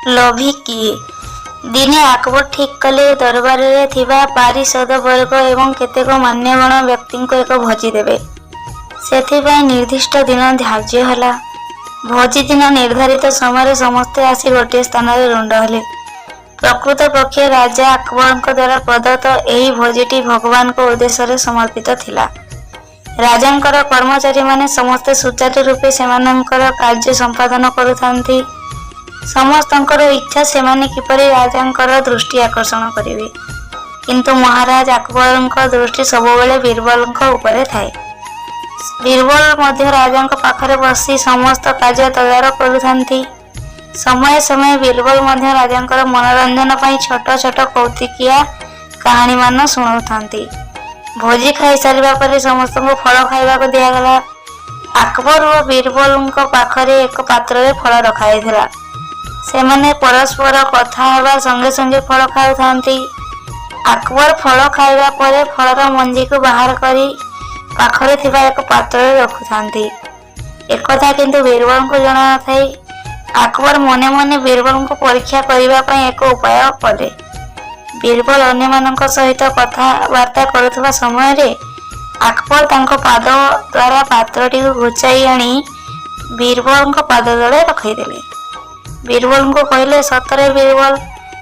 ଲୋଭୀ କିଏ? ଦିନେ ଆକବର ଠିକ୍ କଲେ, ଦରବାରରେ ଥିବା ପାରିଷଦ ବର୍ଗ ଏବଂ କେତେକ ମାନ୍ୟଗଣ୍ୟ ବ୍ୟକ୍ତିଙ୍କୁ ଏକ ଭୋଜି ଦେବେ। ସେଥିପାଇଁ ନିର୍ଦ୍ଦିଷ୍ଟ ଦିନ ଧାର୍ଯ୍ୟ ହେଲା। ଭୋଜି ଦିନ ନିର୍ଦ୍ଧାରିତ ସମୟରେ ସମସ୍ତେ ଆସି ଗୋଟିଏ ସ୍ଥାନରେ ରୁଣ୍ଡ ହେଲେ। ପ୍ରକୃତ ପକ୍ଷେ ରାଜା ଆକବରଙ୍କ ଦ୍ୱାରା ପ୍ରଦତ୍ତ ଏହି ଭୋଜିଟି ଭଗବାନଙ୍କ ଉଦ୍ଦେଶ୍ୟରେ ସମର୍ପିତ ଥିଲା। ରାଜାଙ୍କର କର୍ମଚାରୀମାନେ ସମସ୍ତେ ସୁଚାରୁ ରୂପେ ସେମାନଙ୍କର କାର୍ଯ୍ୟ ସମ୍ପାଦନ କରୁଥାନ୍ତି। ସମସ୍ତଙ୍କର ଇଚ୍ଛା, ସେମାନେ କିପରି ରାଜାଙ୍କର ଦୃଷ୍ଟି ଆକର୍ଷଣ କରିବେ। କିନ୍ତୁ ମହାରାଜ ଆକବରଙ୍କ ଦୃଷ୍ଟି ସବୁବେଳେ ବୀରବଲଙ୍କ ଉପରେ ଥାଏ। ବୀରବଲ ମଧ୍ୟ ରାଜାଙ୍କ ପାଖରେ ବସି ସମସ୍ତ କାର୍ଯ୍ୟ ତଦାରଖ କରୁଥାନ୍ତି। ସମୟେ ସମୟେ ବୀରବଲ ମଧ୍ୟ ରାଜାଙ୍କର ମନୋରଞ୍ଜନ ପାଇଁ ଛୋଟ ଛୋଟ କୌତୁକିଆ କାହାଣୀମାନ ଶୁଣାଉଥାନ୍ତି। ଭୋଜି ଖାଇସାରିବା ପରେ ସମସ୍ତଙ୍କୁ ଫଳ ଖାଇବାକୁ ଦିଆଗଲା। ଆକବର ଓ ବୀରବଲଙ୍କ ପାଖରେ ଏକ ପାତ୍ରରେ ଫଳ ରଖାଯାଇଥିଲା। ସେମାନେ ପରସ୍ପର କଥା ହେବା ସଙ୍ଗେ ସଙ୍ଗେ ଫଳ ଖାଉଥାନ୍ତି। ଆକବର ଫଳ ଖାଇବା ପରେ ଫଳର ମଞ୍ଜିକୁ ବାହାର କରି ପାଖରେ ଥିବା ଏକ ପାତ୍ରରେ ରଖୁଥାନ୍ତି। ଏକଥା କିନ୍ତୁ ବୀରବଲଙ୍କୁ ଜଣା ନଥାଏ। ଆକବର ମନେ ମନେ ବୀରବଲଙ୍କୁ ପରୀକ୍ଷା କରିବା ପାଇଁ ଏକ ଉପାୟ କଲେ। ବୀରବଲ ଅନ୍ୟମାନଙ୍କ ସହିତ କଥାବାର୍ତ୍ତା କରୁଥିବା ସମୟରେ ଆକବର ତାଙ୍କ ପାଦ ଦ୍ୱାରା ପାତ୍ରଟିକୁ ଘୁଚାଇ ଆଣି ବୀରବଲଙ୍କ ପାଦ ତଳେ ରଖାଇଦେଲେ। ବୀରବଲଙ୍କୁ କହିଲେ, "ସତରେ ବୀରବଲ,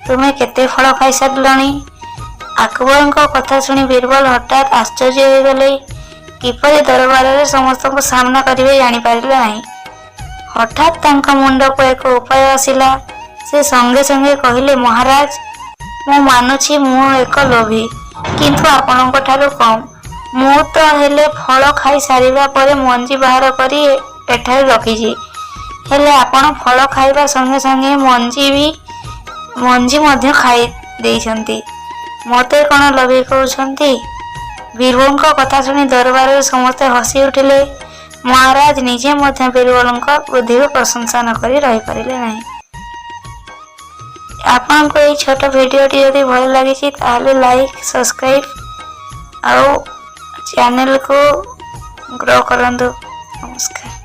ତୁମେ କେତେ ଫଳ ଖାଇସାରିଲଣି?" ଆକବରଙ୍କ କଥା ଶୁଣି ବୀରବଲ ହଠାତ୍ ଆଶ୍ଚର୍ଯ୍ୟ ହୋଇଗଲେ। କିପରି ଦରବାରରେ ସମସ୍ତଙ୍କୁ ସାମ୍ନା କରିବେ, ଜାଣିପାରିଲେ ନାହିଁ। ହଠାତ୍ ତାଙ୍କ ମୁଣ୍ଡକୁ ଏକ ଉପାୟ ଆସିଲା। ସେ ସଙ୍ଗେ ସଙ୍ଗେ କହିଲେ, "ମହାରାଜ, ମୁଁ ମାନୁଛି ମୁଁ ଏକ ଲୋଭୀ, କିନ୍ତୁ ଆପଣଙ୍କ ଠାରୁ କମ୍। ମୁଁ ତ ହେଲେ ଫଳ ଖାଇ ସାରିବା ପରେ ମଞ୍ଜି ବାହାର କରି ଏଠାରେ ରଖିଛି। ହେଲେ ଆପଣ ଫଳ ଖାଇବା ସଙ୍ଗେ ସଙ୍ଗେ ମଞ୍ଜି ମଧ୍ୟ ଖାଇ ଦେଇଛନ୍ତି। ମୋତେ କ'ଣ ଲୋଭୀ କହୁଛନ୍ତି?" ବୀରବଲଙ୍କ କଥା ଶୁଣି ଦରବାରରେ ସମସ୍ତେ ହସି ଉଠିଲେ। ମହାରାଜ ନିଜେ ମଧ୍ୟ ବୀରବଲଙ୍କ ବୁଦ୍ଧିକୁ ପ୍ରଶଂସା ନ କରି ରହିପାରିଲେ ନାହିଁ। ଆପଣଙ୍କୁ ଏଇ ଛୋଟ ଭିଡ଼ିଓଟି ଯଦି ଭଲ ଲାଗିଛି, ତାହେଲେ ଲାଇକ୍, ସବସ୍କ୍ରାଇବ୍ ଆଉ ଚ୍ୟାନେଲକୁ ଗ୍ରୋ କରନ୍ତୁ। ନମସ୍କାର।